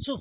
So.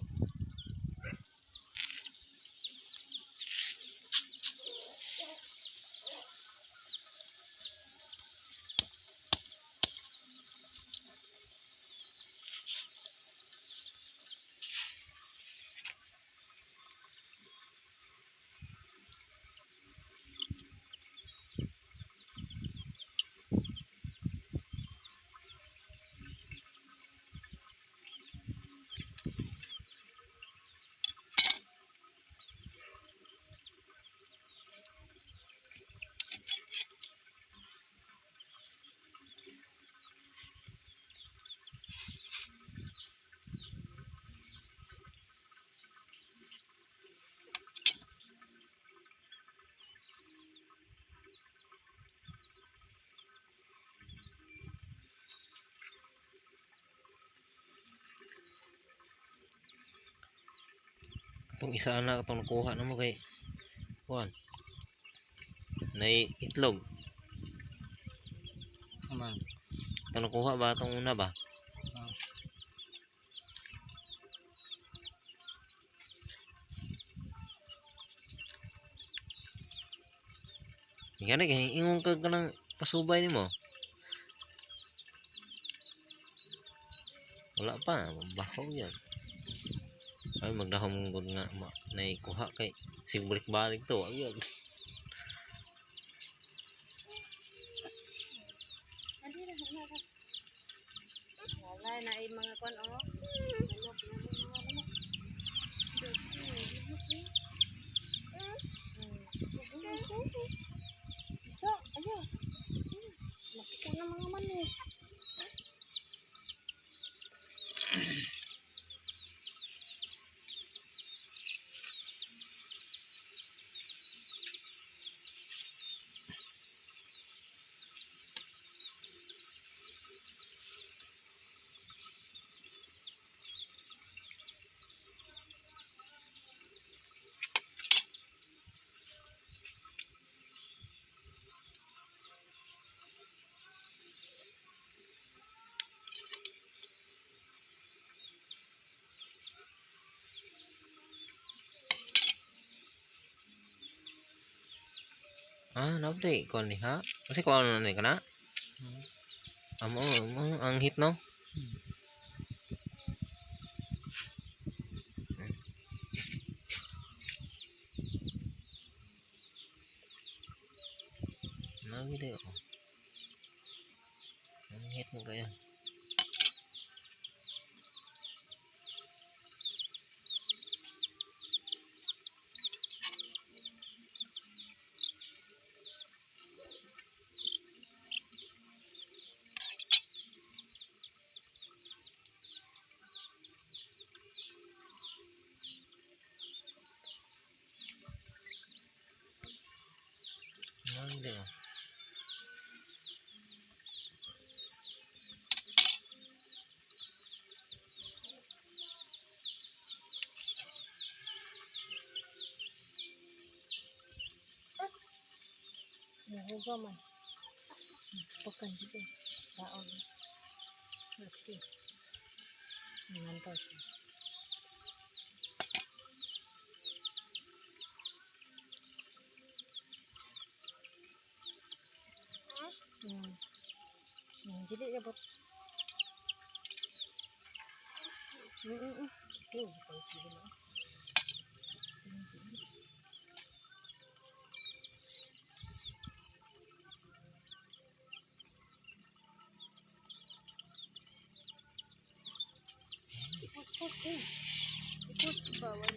Itong isa na itong nakuha na mo kay kuan. Nay itlog. Aman. Itong nakuha ba itong una ba? Ah. Gani kay ingon ka kanang pasubay nimo. Wala pa, baho yan. Ay magdahom gud nga ma, nay kuha kay sig balik-balik to. Ayun. Wala na ay mga kwan oh. Manok na may mga manok. Isa, ayo. Nakita na mga manok. Ah, nabday kuan ni ha. Kasi kuan na ni kana? Amo amo ang hit no. Nagide oh. Ang hit mo kaya. Nagide oh. Nahuga man. Pakan dito. Taon. Sige. Ngantos. Jadi ya bot. Gitu, gitu, gitu. Ipos-pos eh. Ipos bawal.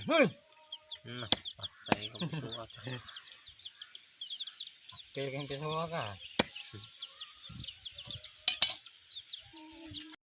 Hoy! Na, patay ka pisuwa ka. Pil kang pisuwa ka.